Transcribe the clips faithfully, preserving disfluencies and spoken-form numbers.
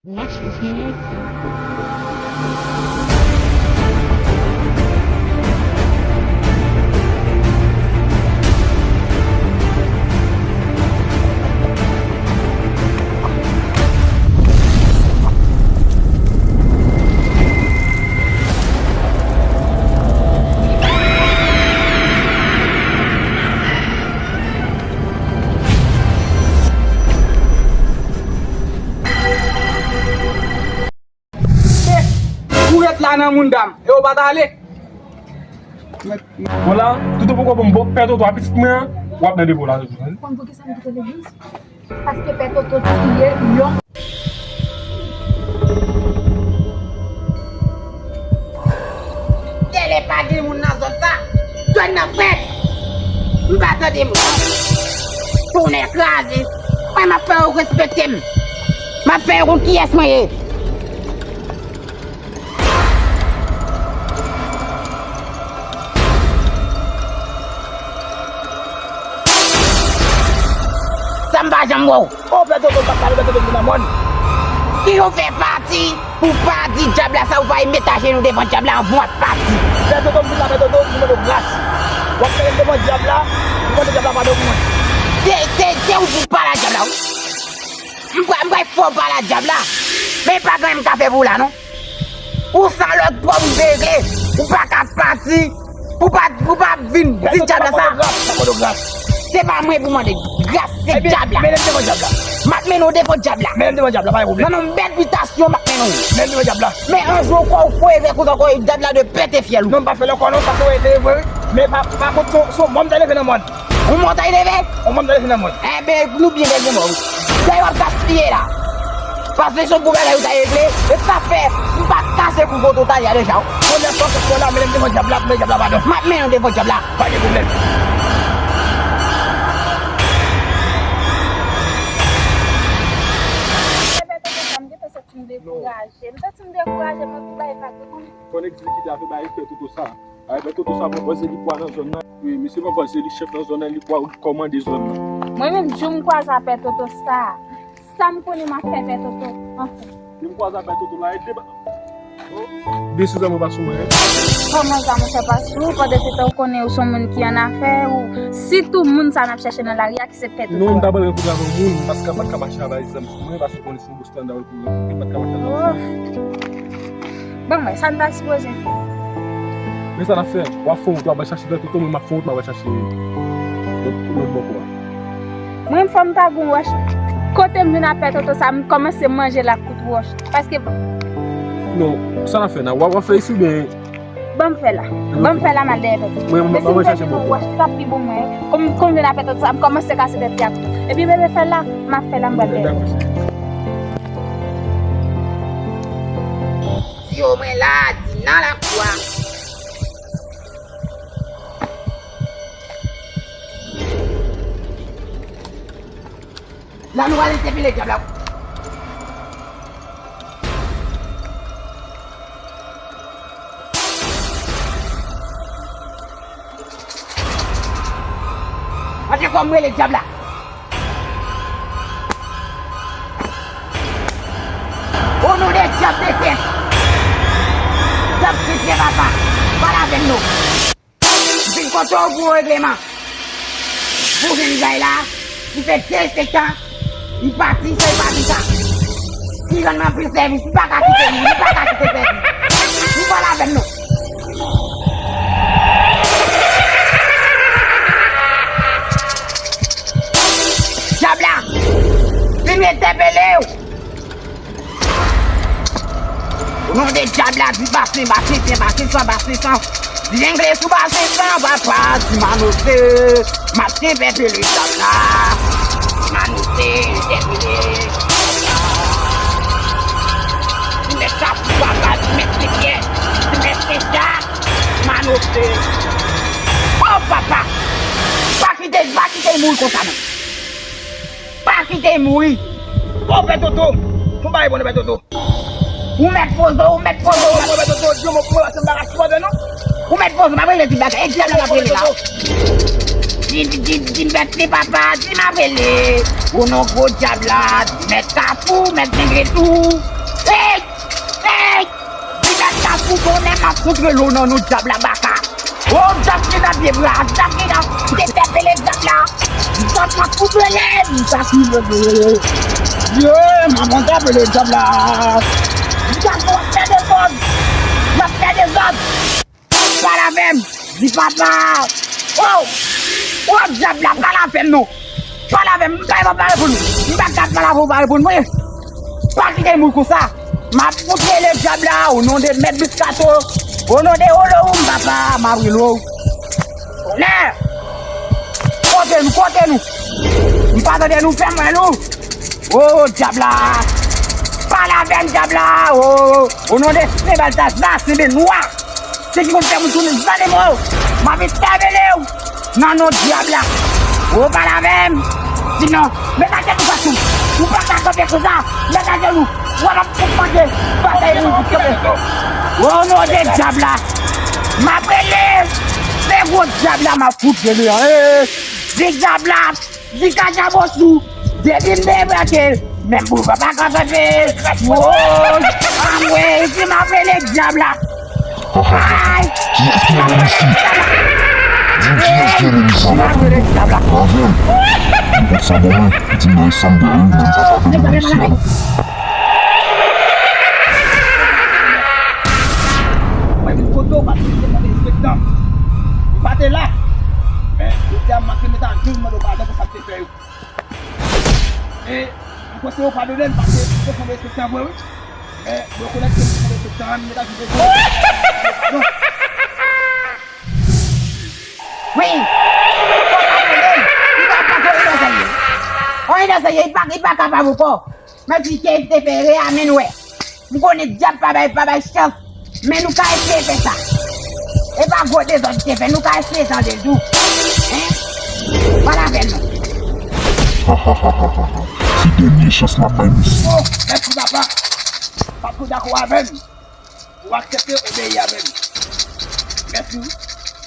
Lach vye nèg. Ou ret la nan moun dam, e ou pa t ale. Bon la, toutan poko ban m bon pè Toto a pitit mwen an, w ap nan depo la toujou. Konn poukisa m kite legliz? Paske pè Toto tiye yon. Tèlè pa gen moun nan zòn sa. Zòn nan frèt. M pa tande moun. Tounen kraze. Mwen m ap fè yo respekte m. M ap fè yo konn kiyès mwen ye. Sa m pa janm wè w. O pè Toto, m pa pale, pè Toto, m nan mòn. Ki ou fè pati pou pa di dyab la sa, ou pa met ajenou devan dyab la anvan w ap pati. Pè Toto, m vin la, pè Toto, m mande w gras. W ap fè m devan dyab la, m mande dyab la padon pou mwen. Se, se, se ou pou pale a dyab la, wi. M pral, m pral fè w pale a dyab la. Men pa gen anyen m ka fè pou ou la, non. Ou san lòt twòp regle. Ou pa ka pati. Ou pa, ou pa vin di dyab la sa. Se pa mwen pou mande gras, se dyab la. M ap mennen w devan dyab la. Nan yon bèl bitasyon, m ap mennen w. Men yon jou ankò, ou fè erè konsa ankò, dyab la dwe pete fyèl ou. Non, m pa fè l ankò non, sa se ou te vre, wi. Men pa, pa kont se, se yon mòn m ta leve nan mòn. Yon mòn ta leve? Yon mòn ta leve nan mòn. Enben, nou byen bèl de mò, wi. Dayè w ap gaspiye la. Paske se yon gwo bagay ou ta regle, e sa fè, m pa kase kou kote w ta ye a deja, wi. Premyè fwa, fwa la, mennen m devan dyab la, pou mande dyab la padon. M ap mennen w devan dyab la. Pa gen pwoblèm. Pè Toto, sa m gentan santi m dekouraje. M santi m dekouraje, m anvi bay vag, ou konnen. Fò nèg di li kite afè bay pè Toto sa. Ay, pè Toto sa pran pòz se li pwa nan zòn nan. Wi, misye pran pòz se li chèf nan zòn nan, li pwa kòmande zòn nan. Mwen menm, jou m kwaze a pè Toto sa, sa m konnen m ap fè pè Toto, anfen. Lè m kwaze a pè Toto la, e deba. Byen si zanmi pa sou mwen, en. Kòman sa, monchè, pa sou ou? Pandan se tan, ou konnen ou se yon moun ki annafè, ou, sitou moun sa n ap chèche nan lari a, ki se pè Toto a. Non, m ta pral rankontre avè yon moun, paske m pa t ka mache avè zam sou mwen, paske ou konnen se yon Standard pou mwen, li pa t ka mache nan. Oh. Ban m wè, sa n ta sipoze fè? Men sa n ap fè, w ap fè wout, w ap al chache pè Toto, mwen m ap fè wout, m ap al chache lòt, lòt bò kò a. Mwen, fò m ta gon wòch. Kote m vin ap pè Toto sa, m kòmanse manje l ak kout wòch. Paske. Non, sa n ap fè la, w ap, w ap fè isi oubyen Ban m fè la. Ban m fè la, m al dèyè pè Toto. Men si m te gen yon wòch, li t ap pi bon mwen. Kòm, kòm vin apre tout sa, m kòmanse kase tèt li ak. Epi bebe fè la, m ap fè la, m pral dèyè. Yo, mwen la, di nan lakou a. La nou al entèpele dyab la. Gade kòm rele dyab la. O non de dyab de tèt. Dyab de tèt papa. Pale avè nou. M fin konte w pou yon regleman. Pou jèn gay la, li fè de setan, li pati san li pa di sa. Li rann mwen anpil sèvis, li pa ka kite m, li pa ka kite sèvis. Li pale avè m non. Dyab la, vin entèpele w. O non de dyab la, di basen, basen, basen, basen san, basen san. Di jengle sou basen san, papa, di manote. Maten pèpele dyab la. Di manote, entèpele. Di mèt sa pou papa, di mèt se pyè. Di mèt se sa. Manote. O papa. Pa kite, pa kite l mouri konsa non. Pa kite l mouri. O pè Toto. Fon bagay bon, pè Toto. Ou mèt poze w, ou mèt poze w. Mwen, mwen, mwen, mwen, mwen, mwen, mwen, mwen, mwen, mwen, ou mèt poze w, m ap rele ti bagay. E dyab la m ap rele la. Di, di, di, di m mèt li papa, di m ap rele. O non gwo dyab la, di mèt kafou, mèt zengle tou. Pou konnen m ap kontre lo nan non dyab la baka. O dyab ki nan pye bra, dyab ki nan, entèpele dyab la. Dyab la kontre l, dyab ki nan pye. Ye, m ap entèpele dyab la. Dyab w ap fè dezòd. W ap fè dezòd. Pale avè m. Di papa. O, o dyab la, pale avè m non. Pale avè m, m pa, m pa reponn ou. M pa ka pale avè w, ou pa reponn mwen. Pa kite m ri konsa. M ap kontre le dyab la, o non de Mèt Biscato, o non de Olowoum, papa, m ap rele w. Lè! Kote nou, kote nou? M pa tande nou, fè m wè nou. O, dyab la! Pale avè m, dyab la! O, o non de Sen Baltaza, Sen Benwa! Se ki konn fè moun tounen zanimo, m ap entèpele w nan non dyab la. Ou pale avè m. Sinon, met ajenou sou ou. Ou pa ka kanpe konsa. Met ajenou. Ou ap konprann batay pou kanpe. O non de dyab la. M ap rele. Se gwo dyab la, m ap fout rele an. Di dyab la. Di Kajabosou, depi m debake, menm pou papa ka kanpe. Woy, anmwey, si m ap rele dyab la. Ay! Kiyès ki rele misye? Di m kiyès ki rele misye? Si m ap rele dyab la. Avè m. Ou konn sa bon, wi. Di m nan sanm de wi, menm papa ki rele misye. Mwen vin kote w paske m te mande enspektan. Ou pa te la. Men, jodi a, m manke met ajenou, m mande w padon pou sa m te fè yo. E, m panse yo padone m paske m te fè enspektan vre, wi. Men, mwen rekonèt ke m te fè enspektan an, m mete ajenou devan. Wi. Li pa kapab ankò. Men si Kev te fè erè a, men nou wè. M konnen dyab pa bay, pa bay chans. Men nou ka eseye fè sa. E pa gwo dezòd li te fè, nou ka eseye tande l tou. Hein? Pale avè nou. Se dènye chans m ap bay misye. Oh, mèsi papa. Paske w dakò avè m. Ou aksepte obeyi avè m. Mèsi wi.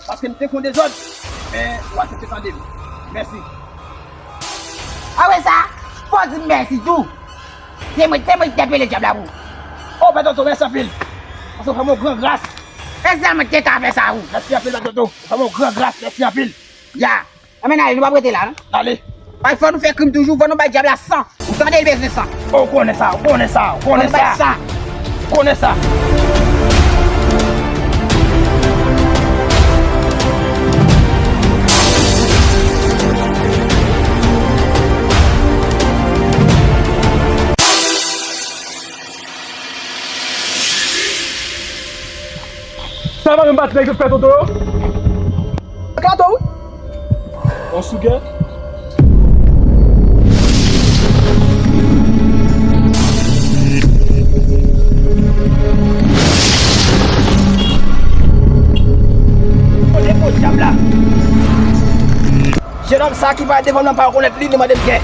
Paske m te fè yon dezòd, men ou aksepte tande m. Mèsi. Apre sa, fò w di m mèsi tou. Se mwen, se mwen ki te pele dyab la pou ou. O, Pè Toto, mèsi anpil. Paske w fè m yon gran gras. E sèl mwen ki te ka fè sa pou ou. Mèsi anpil, Pè Toto. Ou fè m yon gran gras. Mèsi anpil. Ya. Anben, n ale, nou p ap rete la, non? N ale. Paske fò nou fè krim toujou, fò nou bay dyab la san. Ou tande, l bezwen san. O, ou konnen sa, ou konnen sa, ou konnen sa. Fò nou bay san. Ou konnen sa. Sa pa menm bat nèg yo fè Toto yo? Eklate wi. On sougè. Kote gwo dyab la? Jenòm sa ki parèt devan m nan pa rekonèt li, li mande m kè.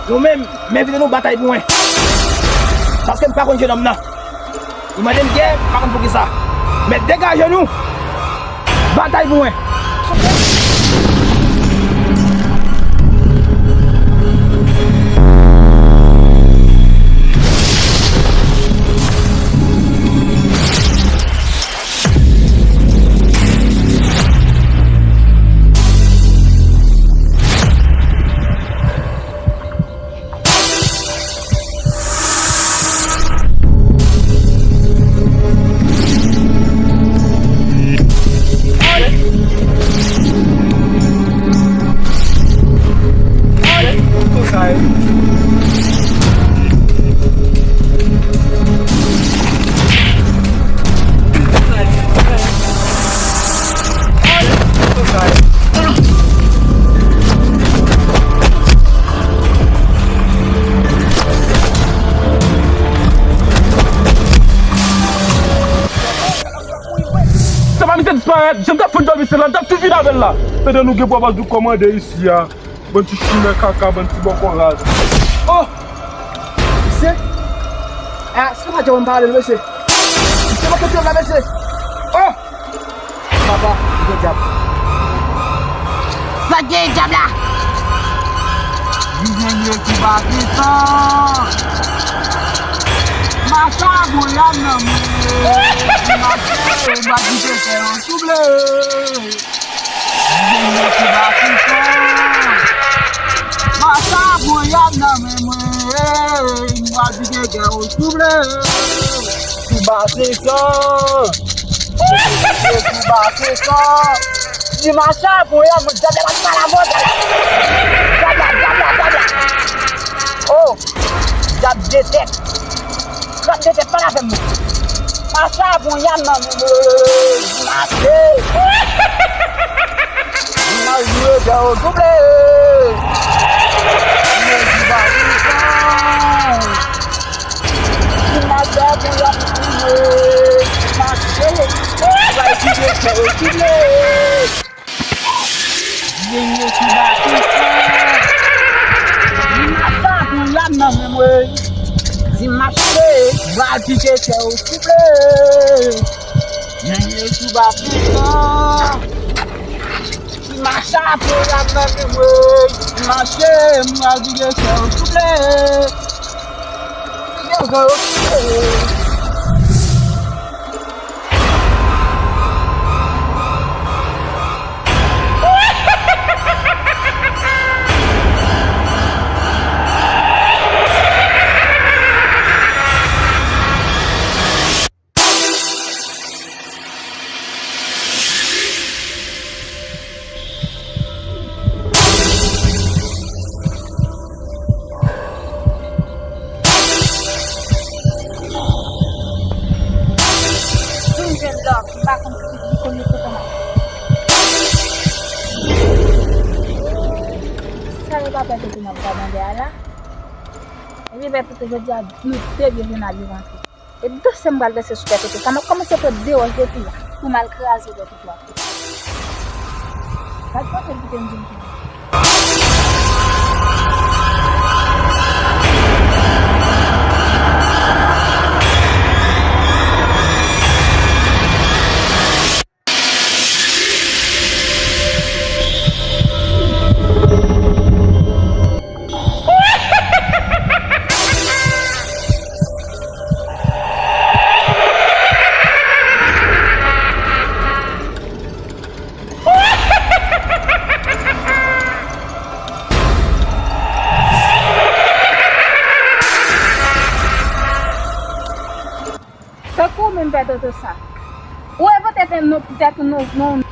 Nou menm, m envite nou batay pou mwen. Paske m pa konn jenòm nan. Li mande m kè, m pa konn poukisa. Men degaje nou. Batay pou mwen. Sa pa misye disparèt, jan m t ap fout dòmi se la, m t ap tou vin avè l la. Pandan nou gen pwòp ap di w kòmande isi a. Bann ti chimè kaka, bann ti bòkò raz. Oh! Mesye! Ah, se pa djab m pale, mesye. Mesye, manke pye m la, mesye. Oh! Papa, li gen djab. Sa gen djab la? Li gen yè ki pa gen tan. Maka voyaj nan mwen. Mache, m ap kite kè yo souple. Vini sou Batisan. Mache pou y ap nan men mwen. M ap kite kè yo souple. Sou Batisan. Vini sou Batisan. Di mache pou y ap, dyab la pa pale avè w, dyab la. Dyab la, dyab la, dyab la. Oh, dyab de tèt. Gad de tèt pale avè m non. Mache pou y ap nan men mwen. Mache. Mache kè yo souple. Mwen di Batisan. Mache pou y ap nan men mwen. Mache. Mache kè yo souple. Vini sou Batisan. Di mache pou y ap nan men mwen. Di mache, m pral pike kè yo souple. Vini sou Batisan. Di mache pou y ap nan men mwen. Di mache, m pral pike kè yo souple. Pike kè yo souple. Tou jèn lòm, m pa konn si li konn li konprann. Sa yo pa pè kote n ap gade anlè a la? Epi pè kote jodi a, nou te byen jwenn al yo rantre. E danse m pral danse sou pè kote sa, m ap kòmanse pran de wòch depi la, pou m al kraze pè kote a. Gad kote l kite m vin fè. Tankou ou menm pè Toto sa. Ou envante tèt non pou tèt ou non, non.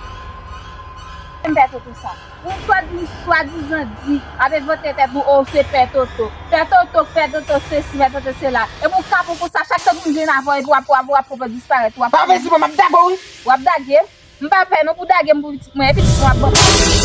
Menm pè Toto sa. Ou swadizan di, ap envante tèt ou, o, se pè Toto. Pè Toto, pè Toto sesi, pè Toto sela. Epi ou kapon konsa, chak tan pou m vin avè w, epi w ap, w ap, w ap pwopè disparèt, w ap. Pa vle di mwen, m ap dage w, wi. W ap dage m? M pa pè non pou dage m pou pitit mwen, e pitit mwen ap ban.